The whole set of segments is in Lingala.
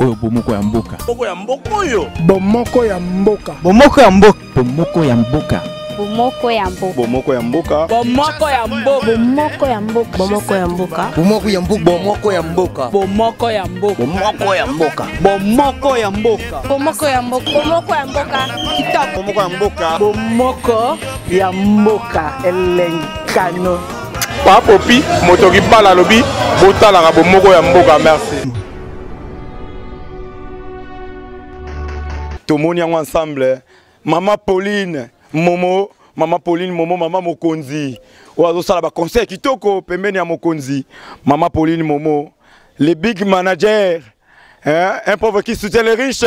Oyo bomoko ya mboka. Bomoko ya mboka oyo. Bomoko ya mboka. Bomoko ya mboka. Bomoko ya mboka. Bomoko ya mboka. Bomoko ya mboka. Bomoko ya mboka. Bomoko ya mboka. Bomoko ya mboka. Bomoko ya mboka. Bomoko ya mboka. Bomoko ya mboka. Bomoko ya mboka. Bomoko ya mboka. Bomoko ya mboka. Bomoko ya mboka. Kitoko. Bomoko ya mboka. Bomoko ya mboka. Elenkano. Pa Popi, moto kibala alobi botalaka bomoko ya mboka merci. Tomoni yango ensemble mama Pauline Momo, mama Pauline Momo, mama mokonzi oyo azosala ba conseil kitoko pembeni ya mokonzi, mama Pauline Momo, le big manager hein, un pauvre qui soutient les riches,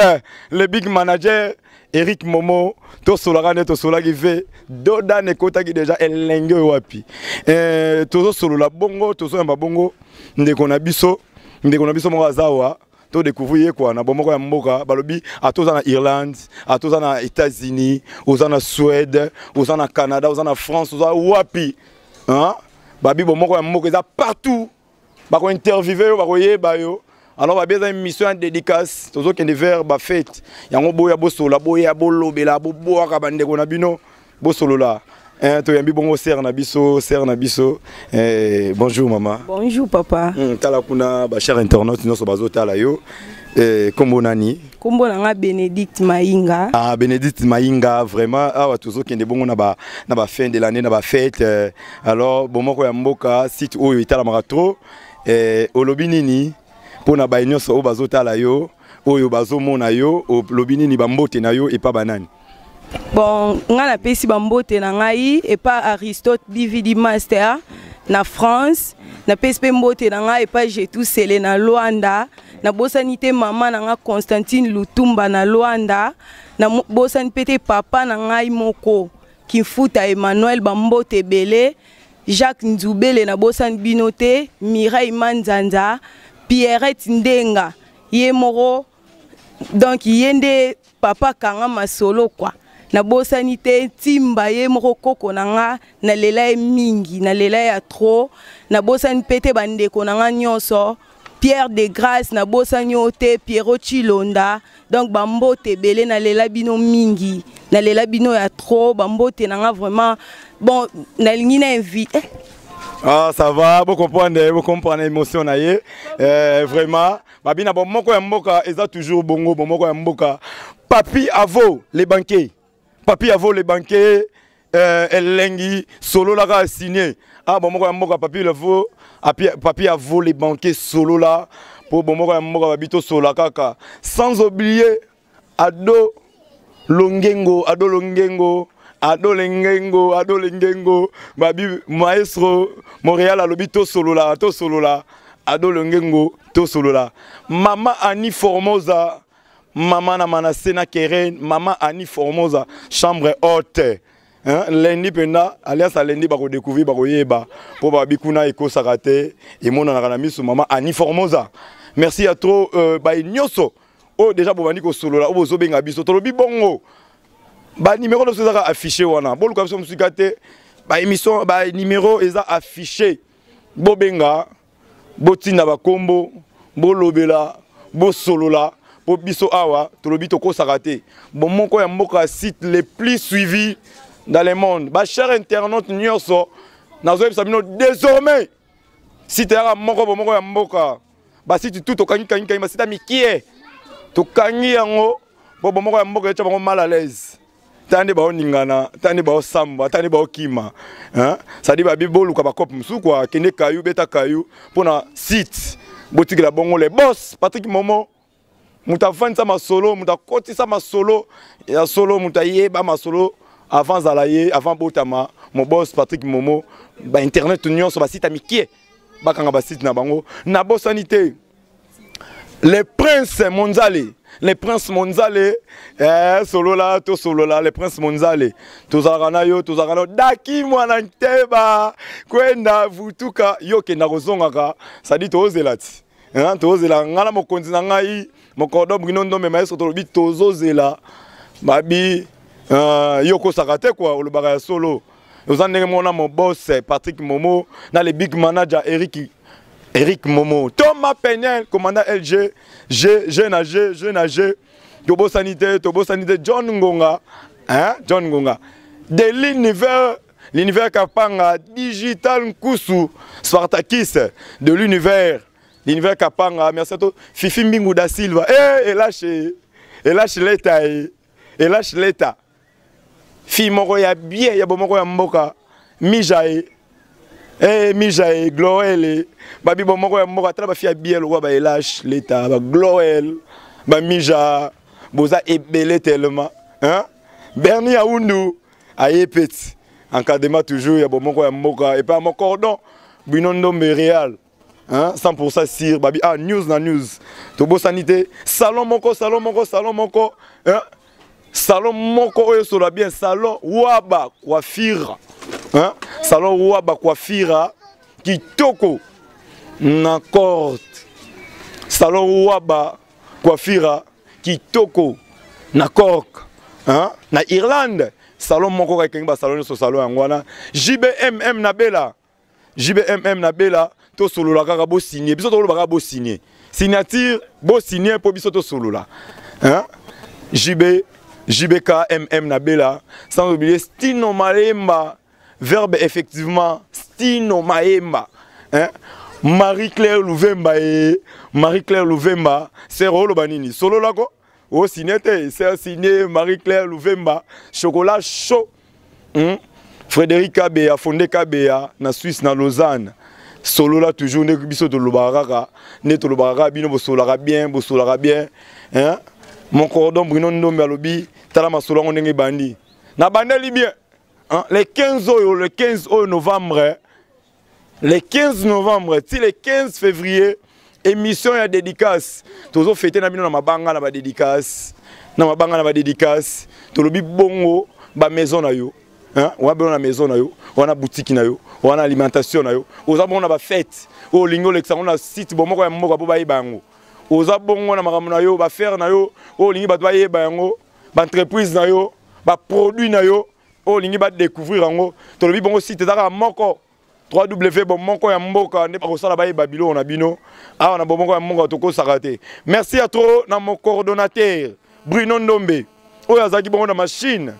le big manager Eric Momo, tosolaka nde tosolaki ve dodan ekotaki deja elenge oyo wapi eh, tozosolola bongo tozoyamba bongo ndeko na biso ndeko na biso moko azawa to découvrir ye kwa na bomoko ya mboka balobi ata oza na Irlande ata oza na États-Unis oza na Suède oza na Canada oza na France oza wapi hein? Babi bomoko ya mboka eza partout bako interviewer yo bakoyeba yo alors babi eza émission ya dédicace tozokende vers bafete yango boya bosolola boya bolobela bobwaka bandeko na bino bosolola. Eh, toyambi bongo sœur na biso, sœur na biso. Eh, bonjour maman. Bonjour papa. Tala kuna ba chers internautes nyonso bazotala yo. Eh, kombo nani? Kombo na nga Bénédicte Mainga. Ah, Bénédicte Mainga, vraiment awa tozokende bongo na ba na ba fin de l'année na ba fête. Eh, alors bomoko ya mboka site oyo etalamaka trop. Eh, olobi nini pona ba nyonso oyo bazotala yo, oyo bazomona yo, olobi nini ba mbote na yo epa banani? Bon, nga napesi bambote na ngai epa Aristote DVD Master na France, napesi mpe mbote na ngai epa Jetou Sele na Luanda, nabosani te mama na nga Constantine Lutumba na Luanda, nabosani mpe te papa na ngai moko Kimfuta Emmanuel, bambote ebele, Jacques Nzubele nabosani bino te, Mireille Manzanza, Pierrette Ndenga ye moko, donc ye nde papa kanga masolo quoi. Nabosani te Timba ye moko koko na nga, nalela ye mingi, nalela ye ya trop. Nabosani pe te bandeko na nga nyonso, Pierre de Grâce nabosani yo te, Pierrot Chilonda, donc bambote ebele, nalela bino mingi, nalela bino ya trop, bambote na nga vraiment. Bon, nalingi na invite. Eh. Ah, ça va, vous comprenez, vous comprenez émotion na ye. Vraiment, babina bon moko ya mboka eza toujours bongo, bon moko ya mboka. Papi Avo les banquiers. Papi Avo les banquiers, elengi solo la ka signé. Ah bon moko ya mboka Papi Avo, api, Papi Avo les banquiers solo la pour bon moko ya mboka babito solo kaka. Sans oublier Ado Longengo, Ado Longengo, Ado Lengengo, Ado Lengengo, babi maestro Montréal alobi to solola, to solola, Ado Longengo, to solola. Mama Annie Formosa, mama na Manassé na Keren, mama Annie Formosa, chambre haute. Hein, lundi penda alias lundi bako découvrir bako yeba po babi kuna ekosaka te emonanaka na miso mama Annie Formosa. Merci à trop ba nyonso oyo déjà bobandi kosolola oyo bozobenga biso tolobi bongo ba numéro nyonso ezaka affiché wana boluka biso mosika te ba émission ba numéro eza affiché bobenga botinda bakombo bolobela bosolola po biso awa tolobi tokosaka te bomoko ya mboka site les plus suivis dans le monde ba chers internautes nyonso nazoyebisa bino désormais site yaka moko bomoko ya mboka ba site tout tokangi kangi kangi ba site ya mikie tokangi yango po bomoko ya mboka etya bango mal à l'aise tala nde baoningana tala nde baosamba tala nde baokima hein? C'est-à-dire babi boluka bakope mosusu kua kende kayu beta kayu mpona site botikela bongo le boss Patrick Momo moto afandisa masolo moto akotisa masolo ya solo moto ayeba masolo avant azala ye avant botama mo boss Patrick Momo ba internet nyonso ba site ya mikie bakanga ba site na bango nabosani te le prince Monzale le prince Monzale solola to solola le prince Monzale tozalaka na yo tozalaka na yo daki mwana nteba kwenda vutuka yo kenda kozongaka sadi tozela ti hein, tozela nga na mokonzi na ngai mokodo bino ndombe maestro tolobi tozozela babi yo kosaka te kwa olobaka ya solo oza ndenge moko na mo boss Patrick Momo na le big manager Eric Eric Momo, Thomas Penel, commandant LG, G, G na G, G na G, Tobo Sanité, Tobo Sanité, John Ngonga, hein, John Ngonga. De l'univers, l'univers Kapanga, Digital Nkusu, Spartakis, de l'univers, l'univers Kapanga, merci à toi, Fifi Mbingu da Silva, eh, et lâche, et lâche l'État, et lâche l'État. Fille moko ya bien, ya bomoko ya mboka, Mijae, eh Mijae, Gloel, babi bomoko ya mboka, tala ba fille ya bien lokwa ba elâche l'État, ba Gloel, ba Mija, boza ebele tellement, hein? Bernie Aoundou, aye petit, encadrement toujours ya bomoko ya mboka, et pas mon cordon, Bino Ndombe Real. Hein, 100% sûr babi ah news na news tobosani te salon moko salon moko salon moko hein? Salon moko oyo sola bien salon waba coiffure hein? Salon waba coiffure kitoko na corte salon waba coiffure kitoko na Cork hein? Na Irlande salon moko kaka ekangi ba salon nyonso salon yango wana JBMM na Bela JBMM na Bela to solola kaka bo signer biso to kaka bo signer signature bo signer po biso to solola hein JB JBK MM na Bela sans oublier Stino Malemba verbe effectivement Stino Maemba hein Marie-Claire Louvemba et Marie-Claire Louvemba c'est rolo banini solo lako o signé te c'est signé Marie-Claire Louvemba chocolat chaud. Frédéric Kabea, Fondé Kabea, na Suisse, na Lausanne. Solo là toujours, ne biso to lobaraka, ne to lobaraka, bino bo solara bien, bo solara bien. Hein? Mon cordon Bruno Ndombe alobi, tala masolo ngo ndenge bandi. Na bandeli bien. Hein? Les 15 oyo, le 15 oyo novembre, les 15 novembre, ti le 15 février, émission ya dédicace. Tozo fêter na bino na mabanga na ba dédicace. Na mabanga na ba dédicace. Tolobi bongo ba maison na yo. Hein? Wa bongo na maison na yo, wana boutique na yo, wana alimentation na yo. Oza bongo na ba fête. O lingo lekisa na site bo moko ya mboka po ba yeba yango. Oza bongo na makambo na yo, ba faire na yo, o lingi bato ba yeba yango, ba entreprise na yo, ba produit na yo, o lingi ba découvrir yango. Tolobi bongo site ezaka moko. 3W bon moko ya mboka nde bakosala bayeba biloko na bino awa na bomoko ya mboka tokosaka te. Merci à trop na mon coordonnateur Bruno Ndombe oyo azalaki bongo na machine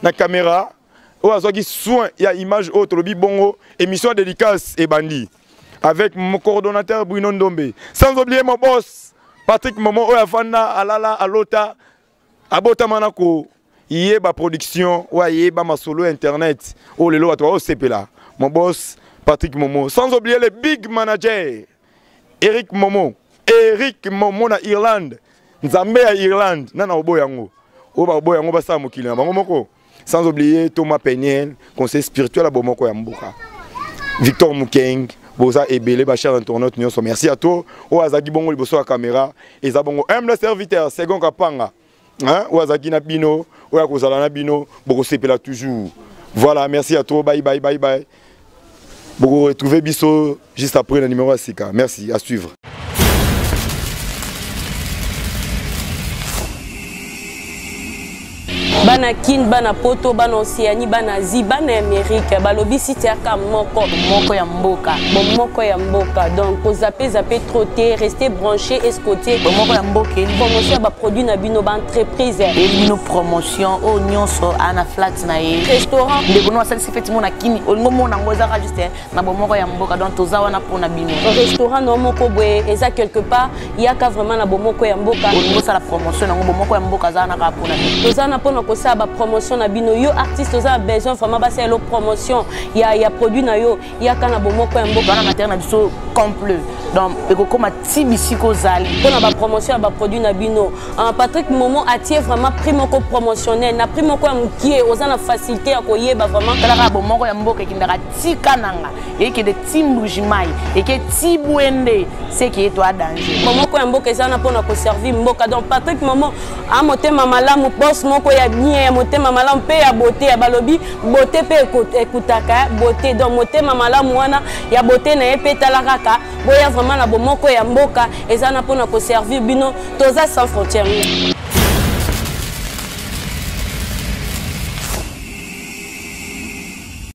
na caméra oyo azwaki soin ya image oyo tolobi bongo émission dédicace ebandi avec mon coordonnateur Bruno Ndombe, sans oublier mon boss Patrick Momo oyo afanda alala alota abotama na ko yeba production oyo ayeba masolo internet oyo lelo bato baosepela, mon boss Patrick Momo, sans oublier le big manager Eric Momo, Eric Momo na Irlande, Nzambe ya Irlande nana oboya yango oyo baboya yango basala mokili na bango moko, sans oublier Thomas Peniel, conseiller spirituel à Bomoko ya mboka, Victor Mukeng, boza ebele ba chers internautes nyonso, merci à toi oyo azalaki bongo liboso ya caméra eza bongo humble serviteur Second Kapanga, hein, oyo azalaki na bino, oyo akozala na bino, bokosepela toujours. Voilà, merci à toi, bye bye bye bye. Boko retrouver biso juste après le numéro Sika. Merci, à suivre. Bana Kin, bana Poto, bana Océanie, bana Asie, bana Amérique, balobi site yaka moko, moko ya mboka, bon moko ya mboka. Donc ko zapper zapper trop té, rester branché et scotché. Bon moko ya mboka, promotion ya ba produit na bino ba entreprise. Et bino promotion o nyonso ana flat na ye. Restaurant. Ndeko no asalisi fête mona kini, olingo mona ngo ezaka juste na bon moko ya mboka. Donc toza wana pona bino. Restaurant no moko boye eza quelque part yaka vraiment na bon moko ya mboka. Olingo sala promotion nango bon moko ya mboka za na ka pona bino. Toza na pona kosala ba promotion na bino. Yo artiste oza besoin vraiment ba sala promotion ya ya produit na yo yaka na bon moko ya mboka. Bana matériel na biso complet. Donc ekokoma ti bisiko zali. Pona ba promotion ya ba produit na bino. Patrick Momo atie vraiment prix moko promotionnel na prix moko ya mukie oza na facilité ya koyeba vraiment. Talaka bon moko ya mboka ekindaka tika nanga ekende ti Mbuji-Mayi eke ti Bwende c'est qui est toi danger. Bon moko ya mboka eza na pona ko servir mboka. Donc Patrick Momo a motema malamu boss moko ya bien ya motema malamu pe ya beauté ya balobi beauté pe ekutaka beauté. Donc motema malamu wana ya beauté na ye pe tala kaka boya vraiment na bomoko ya mboka eza na pona ko servir bino toza sans frontière.